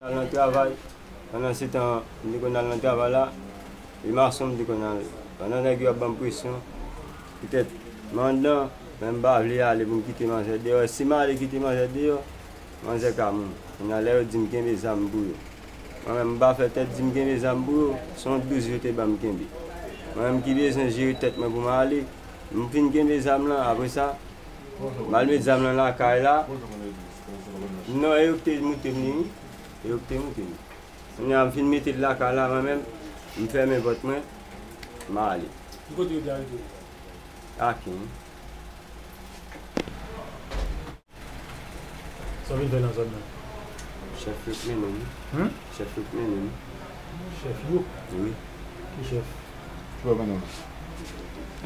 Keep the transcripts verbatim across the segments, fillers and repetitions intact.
Al nan travay, pandan se tan, m te konn al nan travay la, e mason m te konn al. Pandan nèg yo ap ban m presyon, poutèt m anndan, men m pa vle ale pou m kite manzè deyò. E si m ale kite manzè deyò, manzè ka mouri. Kounye a, lè yo di m kenbe zam pou yo, mwen menm, m pa fè tèt di m kenbe zam pou yo, se yon douz yo te ban m kenbe. Mwen menm ki bezwen jere tèt mwen pou m ale, m fin kenbe zam lan, apre sa, m al met zam lan lakay la. Non, e yo ki te moute m li, wi. E yo ki te moute m. Kounye a, m fin mete l lakay la, mwen menm, m fèmen pòt mwen, m ale. Ki kote yo te arete w? Aken. Sa w vin fè nan zòn nan? Chèf yo k mennen m. Hmm? Chèf yo k mennen m. Chèf yo? Wi. Ki chèf? Ki w mennen w?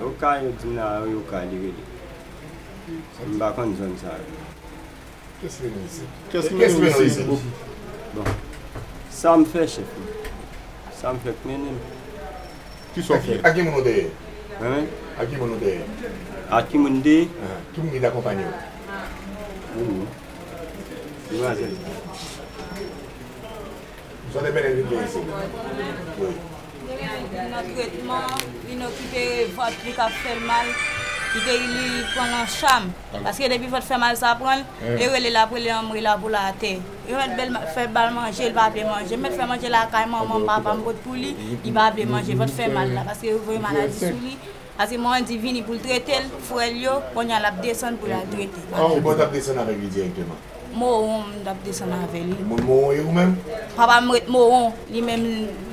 Yo ka yo di m la, yo ka li rele. M pa konn zòn sa yo. Kiyès ki mennen w isit? Kiyès ki mennen w isit? Bon. Sa m fè, chèf mwen? Sa m fè k mennen m? Kisa w fè? Ak ki moun ou te ye? Hein? Ak ki moun ou te ye? Ak ki moun m te ye? Ahan. Ki moun ki te akonpanye w? Wi, wi. Demwazèl. Sa w te mennen l vin gen isit? Wi. Li nan tretman, vin okipe vant li k ap fè l mal, li te li pran nan cham. Paske depi vant fè mal sa pran l, e rele l ap rele anmwe l ap woule atè. Yo mèt bèl ma- fè ba l manje, l pa vle manje. M mèt fè manje lakay manman m, papa m pot pou li, li pa vle manje. Vant fè mal la, paske yo voye maladi sou li. Paske manman di vini pou l trete l, frè l yo, kounye a l ap desann pou l al trete. Ki bò w t ap desann avèk li dirèkteman? Mowon, m t ap desann avè li. Moun Mowon ye ou menm? Papa m ret Mowon, li menm,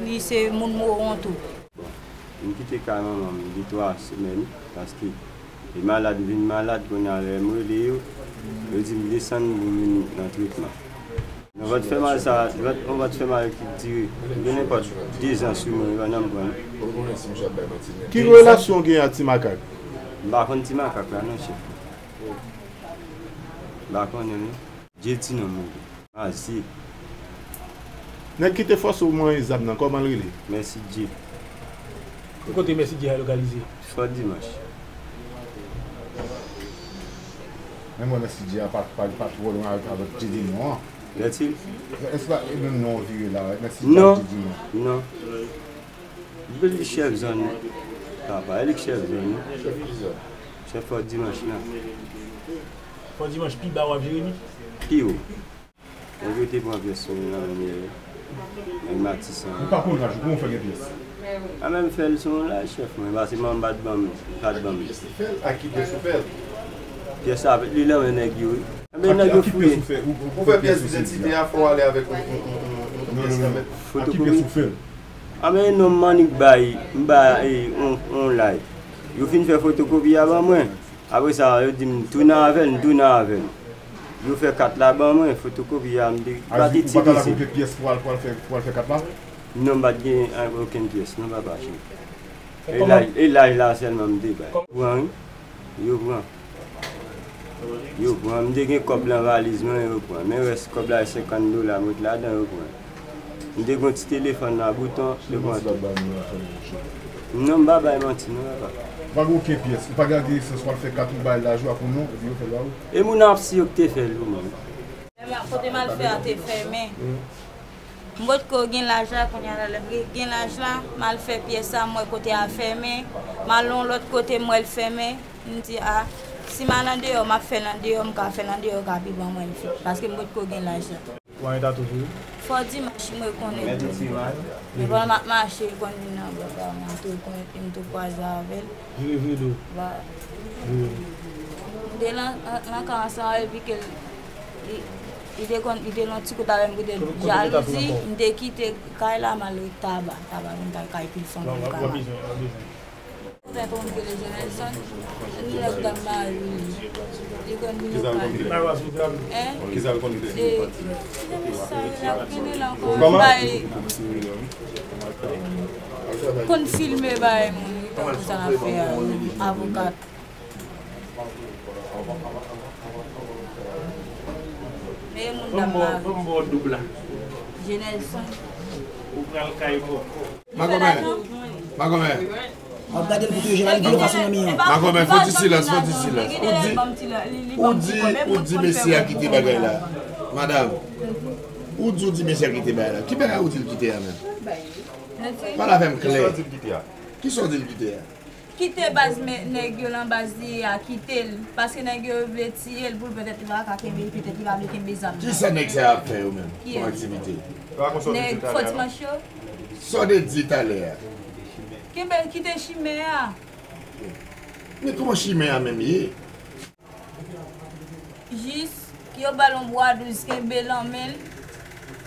li se moun Mowon tou. Bon, m kite kay manman m gen twa semèn, paske li malad, m vin malad, kounye a lè m rele yo, yo di m desann pou m vin nan tretman. Nan vant fè mal sa, vant, yon vant fè mal ki dire gen nenpòt de zan sou mwen, yo nan m pran. Ki relasyon w gen ak Ti Makak? M pa konn Ti Makak la non, chèf. M pa konnen non. Dye di non mwen. Mazi. Nèg ki te fòse w manyen zam nan, kòman l rele? Mèsidye. Ki kote Mèsidye a lokalize? Fò Dimanch. Men mwen Mèsidye a pa, pa, pa twò lwen avèk, avèk Dye di non an. Lètil? Èske pa e menm non w vire la, Mèsidye ak Dye di non? Non. Li chèf zòn nan. Papa, e li k chèf zòn nan. Chèf ki zòn? Chèf Fò Dimanch lan. Fò Dimanch pi ba w ap jere li? Pi wo. Nèg yo te pran pyès sou mwen nan men yo. Nèg Matisan. Ou pa konn laj ou, kòman w fè gen pyès? A men m fè l sou yon laj, chèf mwen, paske manman m pa t ban m, li pa t ban m li. Ak ki pyès ou fè l? Pyès la, li nan men nèg yo, wi. Anben nèg yo fouye. Ou fè pyès idantite a, fò w ale avèk yon, yon, yon, yon, yon pyès kanmenm. Fotokopi. Anben non m annik bay, m bay, e, yon, yon laj. Yo fin fè fotokopi a ban mwen. Apre sa, yo di m tounen avè l, m tounen avè l. Yo fè kat la ban mwen, fotokopi a, m te, m pa t itilize. Ou pa t al ak okenn pyès pou al, pou al fè, pou al fè kat la? Non, m pa t gen okenn pyès, non, papa cheri. E laj, e laj la sèlman m te bay. Yo pran, wi. Yo pran. Yo pran. M te gen kòb nan valiz mwen, yo pran. Men rès kòb la, e senkant dola m ret ladan, yo pran. M te gen yon ti telefòn la, bouton, yo pran tou. Non, m pa bay manti, non, papa. Ou pa gen okenn pyès. Ou pa gen adresans, w al fè kat ou bay laj ou ak yon non, epi yo fè l ba ou? E moun ap si yo ki te fè l pou mwen. Kote m al fè a te fèmen. M potko gen laj la, kounye a la, lè m gen laj la, m al fè pyès sa, m wè kote a fèmen. M al yon lòt kote, m wè l fèmen. M di, a, si m al andeyò, m ap fè l andeyò, m ka fè l andeyò, ka pi bon mwen l fè. Paske m potko gen laj la. Ou pa gen tatou sou ou? Fò Dimanch mwen konnen tou. Men pandan m ap mache, l konn vin nan bò pa mwen tou, l konn, m tou kwaze avè l. Vire, vire do. Ba. Vire. M te lan, lan, lan ka ansanm avè l, pi ke l, li, li te konn, li te lan ti kout avè m, kote l jalouzi, m te kite kay la, m al ret Taba. Taba vin kay, kay pil fanmi m ka la. Ou fè konn ke le Jenelson, li lè dam mari li. Li konn vin nan kay. Hein? Kisa l konn fè? E, ti nèg sa yo ap gade la ankò, bay, konn filme bay moun, wi, tankou sa n ap fè a, avoka. Men moun dam mari. Ban m ba w doub la. Jenelson. Ou pral kay bòkò. Makomè. Makomè. W ap gade l pou touye Jemali, ki fason nan miyon. Makomè, fò ti silans, fò ti silans. Ou di, ou di, ou di mesye a kite bagay la. Madanm. Ou di w di mesye a kite bagay la. Ki bagay ou di l kite a menm? Pale avè m klè. Kisa w di l kite a? Kisa w di l kite a? Kite baz men, nèg yo nan baz li ye a, kite l. Paske nèg yo vle tiye l pou l petèt li pa ka kenbe, petèt li pa vle kenbe zam nan. Kisa nèg sa yo ap fè yo menm kòm aktivite? Nèg fo dimanch yo. Sa w te di talè a? Kenbe, kite chimè a. Men kòman chimè a menm ye? Jis yo ba l yon bwa douz kenbe lan men l.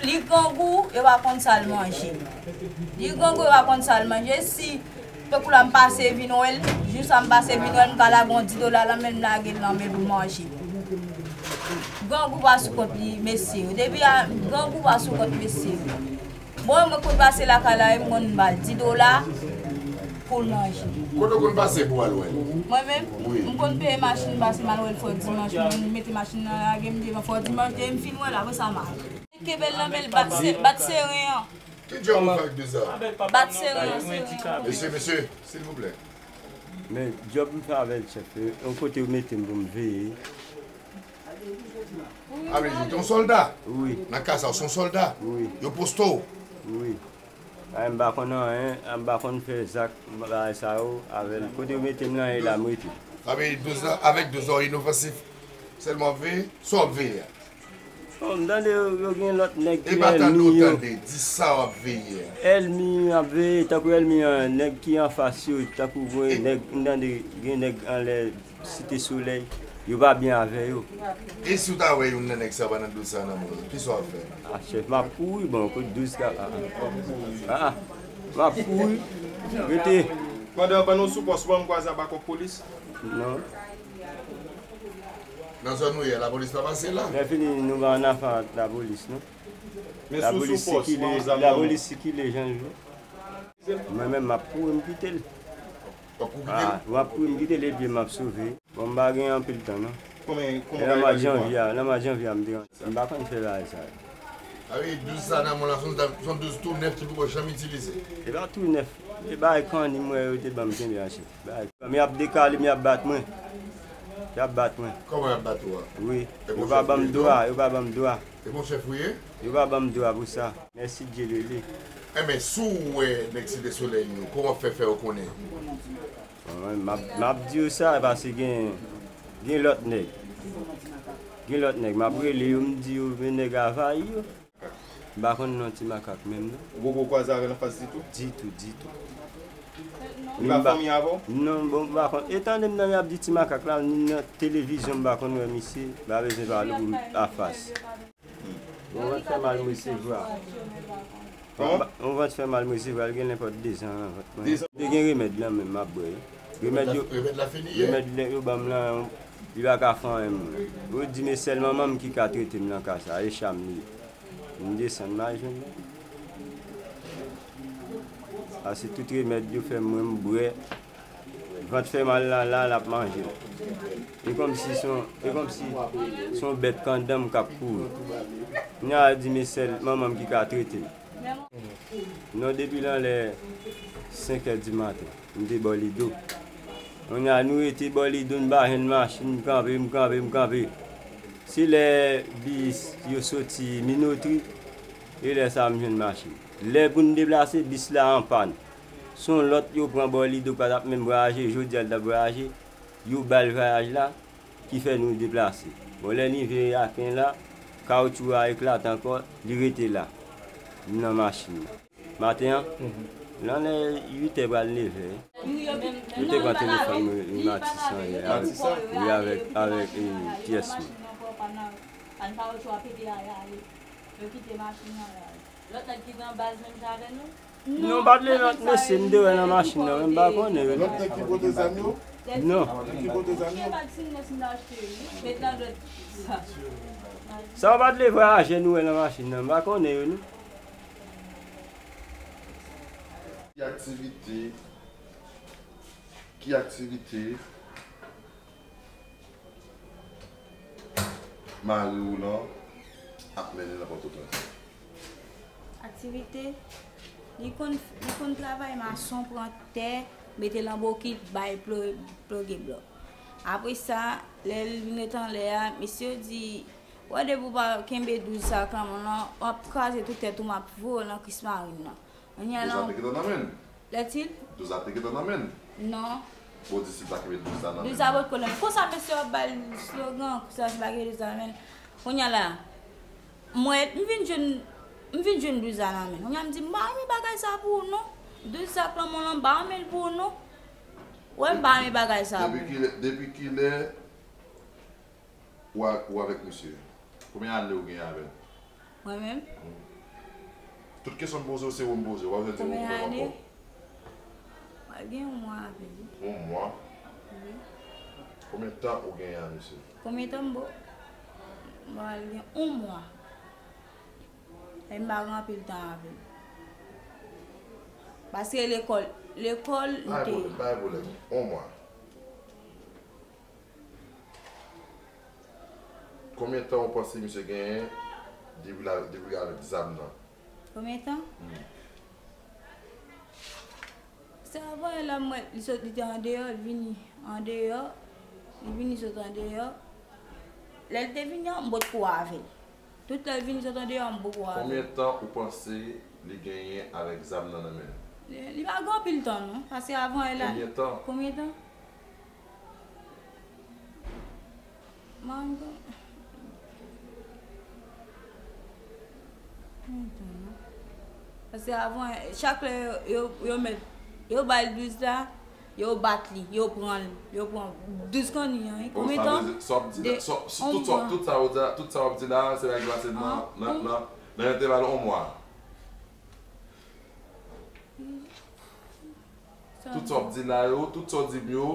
Li grangou, yo pa konn sa l manje. Li grangou, yo pa konn sa l manje. Si, tankou la, m pase vin wè l, jou sa m pase vin wè l, m ka lage yon dis dola lan men l, m lage l lan men l pou l manje. Grangou pa sou kont li, mesye yo. Depi a, grangou pa sou kont mesye yo. Bon, mwen konn pase lakay la, wi, m konn ba l dis dola pou l manje. Kote w konn pase pou w al wè l? Mwen menm? Wi. M konn peye machin, m pase m al wè l fò dimanch, mwen mete machin nan lage m devan fò dimanch, depi m fin wè l, apre sa m ale. Kenbe l nan men l, bat se-, bat seren an. Ki djòb ou fè ak douz sa? Bat seren an, seren an. Mesye, mesye, silvouplè. Men djòb m fè avè l, chèf, yon kote yo mete m pou m veye. A vle di, ou te yon sòlda? Wi. Nan ka sa, ou se yon sòlda? Wi. Yo poste w? Wi. A, m pa konn anyen, a, m pa konn fè zak bagay sa yo avè l. Kote yo mete m nan, e la m rete. Sa vle di, douz lan, avèk douz lan, inofansif. Sèlman w ap veye? Sa w ap veye a? Bon, m tande yo, yo gen lòt nèg ki ènmi yo. E pa tande w tande, di sa w ap veye a. Ènmi m ap veye, tankou ènmi an, nèg ki anfas yo, tankou gen nèg, m tande gen nèg anlè Site Solèy, yo pa byen avè yo. E si w ta wè youn nan nèg sa yo pa nan douz sa nan men w, kisa w ap fè? A, chèf, m ap kouri, bon, kote douz ka, a, a, a, m ap kouri. Rete. Pandan, pandan w sou pòs, ou pa janm kwaze ak bakòp polis? Non. Nan zòn ou ye a, lapolis pa pase la? Lè fini, nou pa nan afè ak lapolis, non. Men si w sou pòs, ou pa yon zam nan men w? Lapolis sikile jan l vle. Mwen menm, m ap kouri, m kite l. W ap kouri kite l? A, m ap kouri, m kite l, epi m ap sove. Bon, m pa gen anpil tan, non. Konbyen, konbyen bagay w pa gen? Nan mwa janvye a, nan mwa janvye a, m te rantre. M pa konn fè bagay sa yo. Sa vle di douz sa nan men w la, se yon, se yon douz tou nèf ki poko janm itilize? E pa tou nèf. E bagay kanni m wè yo te ban m kenbe an chèf. Bagay, men y ap dekale m, y ap bat mwen. Y ap bat mwen. Kòman y ap bat ou a? Wi. Yo pa ban m dwa, yo pa ban m dwa. E bon chèf ou ye? Yo pa ban m dwa pou sa. Mèsi Dye de li. Enben, si w wè nèg Site Solèy yo, kòman w ap fè fè yo konnen? Bon, mwen, m ap, m ap di yo sa, paske gen, gen lòt nèg. Gen lòt nèg. M ap rele yo, m di yo, men nèg avayi yo. M pa konn non Ti Makak menm, non. Ou poko kwaze avè l anfas ditou? Ditou, ditou. Li pa fanmi avè w? Non, bon, m pa konn. E tande m nan y ap di Ti Makak la, ni nan televizyon m pa konn wè misye, m pa bezwen pale pou m afas. Yon vant fè mal m resevwa. Kòman? Yon vant fè mal m resevwa, l gen nenpòt dezan nan vant mwen. Dezan? Te gen remèd lan menm m ap bwè. Remèd yo, remèd la fini yè? Remèd yo ban m lan, li pa ka fè anyen mwen. Yo di men sèl manman m ki ka trete m nan ka sa, e cham li ye. M desann m al jwenn li. Paske tout remèd yo fè mwen m bwè. Vant fè mal la, la, l ap manje m. E kòmsi se yon, e kòmsi se yon bèt kandanm k ap kouri. Kounye a di men sèl manman m ki ka trete m. Non, depi lanlè senk è di maten, m te bò Lido. Kounye a nou rete bò Lido, n pa jwenn machin, m kanpe, m kanpe, m kanpe. Se lè bis yo soti Minotri, e lè sa a m jwenn machin. Lè pou n deplase, bis la an pàn. Se yon lòt yo pran bò Lido pa t ap menm vwayaje, jodi a l t ap vwayaje, yo ba l vwayaj la, ki fè nou deplase. Bon, lè n rive Aken la, kawotchou a eklate ankò, li rete la. M nan machin nan. Maten an, lanlè uit è pral neve, yo te pran telefòn mwen, Matisan yè, wi, avèk, avèk, e, pyès mwen. Lòt nèg ki nan baz menm jan avè nou? Non, m pa t leve antre mesye, m te wè nan machin nan, men m pa konnen yo. Lòt nèg ki pote zam yo? Non. Nèg ki pote zam yo? Sa w pa t leve a jèn ou wè nan machin nan, m pa konnen yo, non. Ki aktivite, ki aktivite mari w lan ap mennen nan Pòtoprens? Aktivite, li konn, li konn travay mason, pran tè, mete l an bokit, bay plo-, ploge blòk. Apre sa, lè l vin ret anlè a, mesye yo di, Wè, depi w pa kenbe douz sa ak lanmò w lan, w ap kraze tout tèt ou, m ap voye w nan Krismarin nan. Kounye a la, douz la te gentan nan men l. Lètil? Douz la te gentan nan men l. Non. Bon, di si l pa kenbe douz la nan men l. Douz la potko nan men l. Konsa mesye yo ap ba l slogan, konsa si l pa kenbe douz la nan men l. Kounye a la, mwen, m vin jwenn, m vin jwenn douz la nan men l. Kounye a m di, m pa renmen bagay sa pou ou non. Douz sa ak lanmò w lan, m pa renmen l pou ou non. Wè, m pa renmen bagay sa pou ou. Depi kilè, depi kilè ou a-, ou avèk misye? Konbyen ane ou gen avè l? Mwen menm? Hmm. Tout kesyon m poze w, se ou m poze. Ou pa bezwen di m ou menm ankò. Konbyen ane? Mwen gen yon mwa avè l. Yon mwa? Wi. Konbyen tan ou genyen a misye? Konbyen tan m bo-, m pral gen yon mwa. E m pa gen anpil tan avè l. Paske lekòl, lekòl, m te... Pa gen pwoblèm, pa gen pwoblèm. Yon mwa. Konbyen tan ou panse misye genyen depi la, depi l avèk zam nan? Konbyen tan? Hmm. Se avan yè la m wè li sot, li te andeyò, li vini andeyò, li vini sot andeyò. Lè l te vini an, m potko avè l. Tout lè l vini sot andeyò, m potko avè l. Konbyen tan ou panse li genyen avèk zam nan nan men l? Li pa gen anpil tan non, paske avan yè la. Konbyen tan? Konbyen tan? Mango. Paske avan, chak lè yo, yo, yo met, yo ba l douz la, yo bat li, yo pran l, yo pran douz kanni an, wi. Konbyen tan? Sa w ap di la, sa, tout sa, tout sa w ap di la, se bagay ki pase nan, nan, nan, nan entèval yon mwa. Tout sa w ap di la yo, tout sa w di m yo,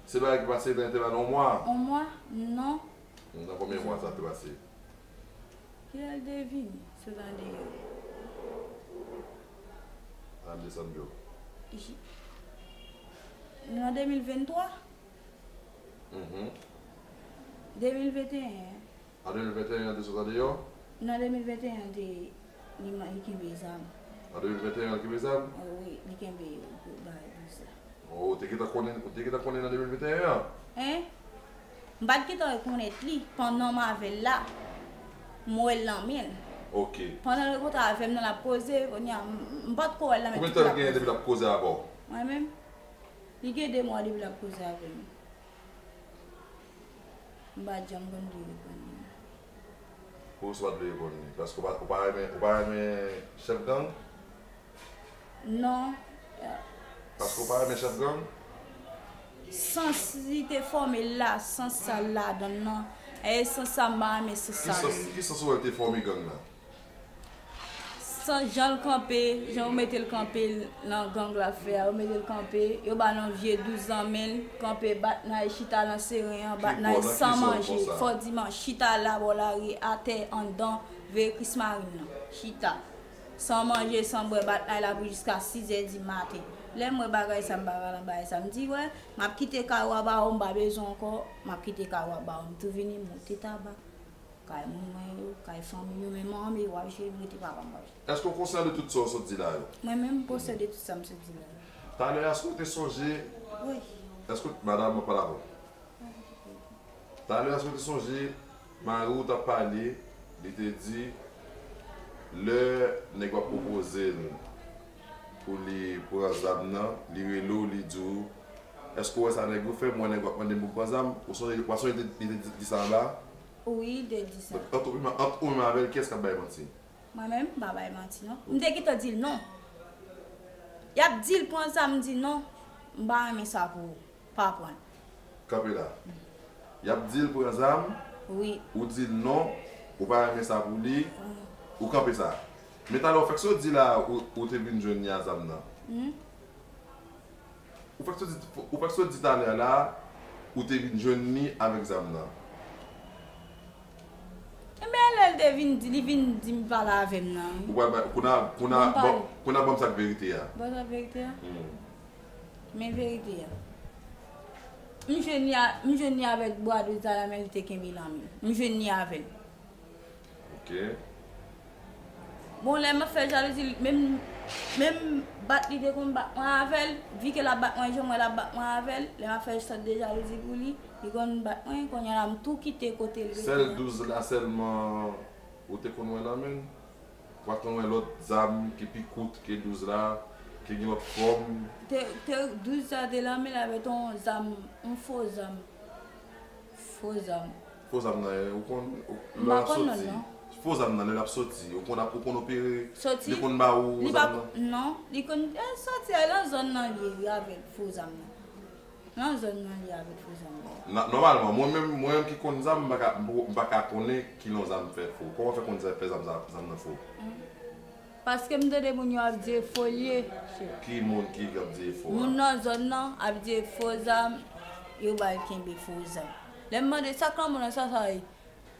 se bagay ki pase nan entèval yon mwa. Yon mwa? Non. Nan konbyen mwa sa te pase? Kilè l te vini sot andeyò? Alessandro. Nan de mil venntwa? Mhm. De mil venteyen. An de mil venteyen an te sot andeyò? Nan de mil venteyen an te, li, li kenbe zam. An de mil venteyen an li kenbe zam? Wi, li kenbe bagay douz la. Oh, ou te gentan konnen, ou te gentan konnen nan de mil venteyen an? Hein? M pa t gentan rekonèt li pandan m avè l la. M wè l nan men l. Ok. Pandan l kontre avè m nan l ap koze, kounye a, m, m pa t ko wè l nan men l. Konbyen tan l genyen depi l ap koze avè w? Mwen menm? Li gen de mwa depi l ap koze avè m. M pa t janm konn vle reponn li. Poukisa w pa t vle reponn li? Paske w pa, ou pa renmen, ou pa renmen chèf gang? Non. Paske w pa renmen chèf gang? Sans li te fòme l la, sans sa l ladan l lan. E sans sa m pa renmen sans sa. Ki sans, ki sans ou wè l te fòme gang lan? San jan l kanpe, jan yo mete l kanpe nan gang l ap fè a, yo mete l kanpe, yo ba l yon vye douz nan men l, kanpe, bat nan l, chita nan seren an, bat nan l san manje, fò dimanch, chita la bò lari, atè, anndan, veye Krismarin nan, chita. San manje, san bwè, bat nan l ap ri jiska sizè di maten. Lè m wè bagay sa, m pa ka nan bagay sa, m di, wè, m ap kite kay ou a ba ou, m pa bezwen ankò, m ap kite kay ou a ba ou, m tou vini, m moute taba. Kay moun mwen yo, kay fanmi yo, men manmi w ap jwe, m rete papa m ap jwe. Èske w konsyan de tout sa w sot di la yo? Mwen menm, m konsyan de tout sa m sot di la yo. Talè a, èske w te sonje? Wi. Èske, madanm, mwen pale avè w. Talè a, èske w te sonje, mari w t ap pale, li te di, lè nèg yo ap pwopoze l pou li pran zam nan, li rele w, li di w, èske w wè sa nèg yo fè? M wè nèg yo ap mande m pou m pran zam. Ou sonje, w pa sonje li te, li te di, di sa anba a? Wi, li te di sa. Donk, ant ou menm, ant ou menm avè l, kiyès k ap bay manti? Mwen menm, m pa bay manti, non. M te gentan di l non. Y ap di l pran zam, m di non, m pa renmen sa pou ou. Pa pran l. Kanpe la. Y ap di l pran zam, wi, ou di l non, ou pa renmen sa pou li, wi, ou kanpe sa. Men talè ou fèk sot di la, ou, ou te vin jwenn li a zam nan. Hmm. Ou fèk sot di, ou fèk sot di talè a la, ou te vin jwenn li avèk zam nan. Ebyen, lè l te vin di, li vin di m pale avè m nan, wi. Ou pral bay, kounye a, kounye a, bon, kounye a ban m sa k verite a. Ban sa k verite a? Hmm. Men verite a. M jwenn li a, m jwenn li avèk bwa douz la, men li te kenbe nan men l. M jwenn li avè l. Ok. Bon, lè m ap fè jalouzi, menm Menm bat li te konn bat mwen avè l, vi ke l ap bat mwen, jan mwen l ap bat mwen avè l, lè m ap fè sòt de jalouzi pou li, li konn bat mwen, kounye a la m tou kite kote l rete. Sèl douz la sèlman ou te konn wè nan men l? Ou pa t konn wè lòt zam ki pi kout ke douz la, ki gen lòt fòm? Te, te, douz la te nan men l avèk yon zam, yon fo zam. Fo zam. Fo zam nan, ou konn, ou, lè l ap soti, fo zam nan, lè l ap soti, ou konn ap, ou konn opere, li konn ba ou zam nan? Non, li konn, eh, soti, eh, nan zòn nan li ye avèk fo zam nan. Nan zòn nan li avèk fo zam nan. Nòmalman, mwen menm, mwen menm ki konn zam, m pa ka, m pa ka konnen kilè yon zam fè fo. Kòman w fè konn zam, fè zam, zam, zam nan fo? Paske m tande moun yo ap di e fo l ye. Ki moun ki ap di e fo a? Moun nan zòn nan ap di e fo zam, yo ba l kenbe fo zam. Lè m mande sa k nan men l sa, sa ye,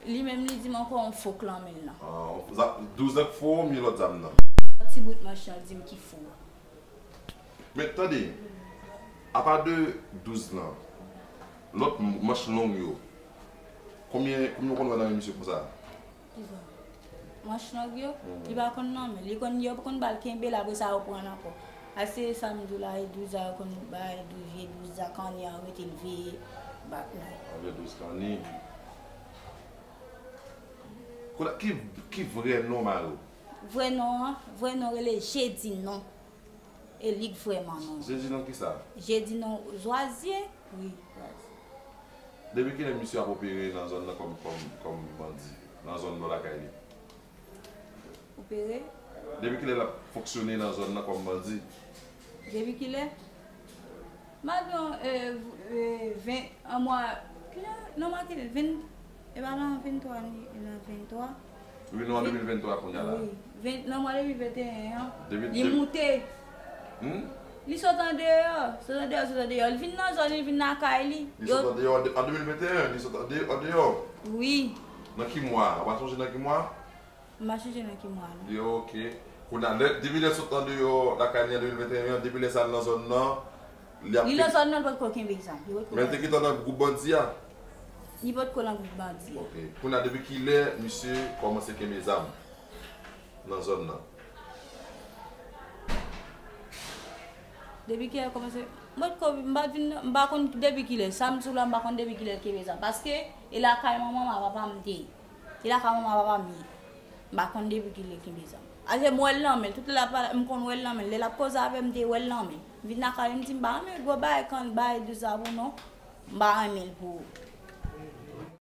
li menm li di m ankò yon fo k nan men l nan. Ah, za-, douz nan k fo, men lòt zam nan? Ti bout manch lan di m ki fo a. Men tande, apa de douz lan, lòt manch long yo, konbyen, konbyen w konn wè nan men misye konsa? Kisa? Manch long yo, li pa konn nan men l. Li konn, yo konn ba l kenbe l, apre sa yo pran l ankò. A se sa m di w la, e douz la, yo konn bay douz, vye douz la, kanni an rete l veye bat nou. Vye douz kanni. Kounye a, ki, ki vrè non mari w? Vrè non an, vrè non rele Jedinon. E li k vrèman non. Jedinon kisa? Jedinon Zwaziye? Wi, Zwaziye. Depi kilè misye ap opere nan zòn nan kòm, kòm, kòm bandi? Nan zòn nan lakay li? Opere? Depi kilè l ap fonksyone nan zòn nan kòm bandi? Depi kilè? M pa gen, eh, eh, ven, an mwa, kilè, nan mwa kilè, ven, e pa nan venntwa, ni, nan venntwa. Wi, nou an de mil venntwa kounye a la. Wi, ven, nan mwa de mil venteyen an, li moute. Hmm? Li sot andeyò, sot andeyò, sot andeyò. Li vin nan zòn, li vin lakay li. Li sot andeyò an de, an de mil venteyen, li sot ande-, andeyò. Wi. Nan ki mwa? Ou pa sonje nan ki mwa? M pa sonje nan ki mwa, non. Yo, ok. Kounye a, lè, depi lè sot andeyò lakay li an de mil venteyen an, depi lè sa l nan zòn nan, li ap... Li nan zòn nan, li potko kenbe zam. Li potko... Men l te gentan nan gwoup bandi a? Li potko nan gwoup bandi a. Ok. Kounye a, depi kilè misye kòmanse kenbe zam nan zòn nan? Depi kilè l kòmanse, m potko, m pa vin, m pa konn depi kilè. Sa m di w la, m pa konn depi kilè l kenbe zam. Paske, e lakay manman m a papa m te ye. E lakay manman a papa m ye. M pa konn depi kilè l kenbe zam. Ase m wè l nan men l. Tout lè l ap pale, m konn wè l nan men l. Lè l ap koze avè m, m te wè l nan men l. M vin lakay li, m di, m pa renmen gwo bagay, kanni, bagay douz la pou non. M pa renmen l pou ou.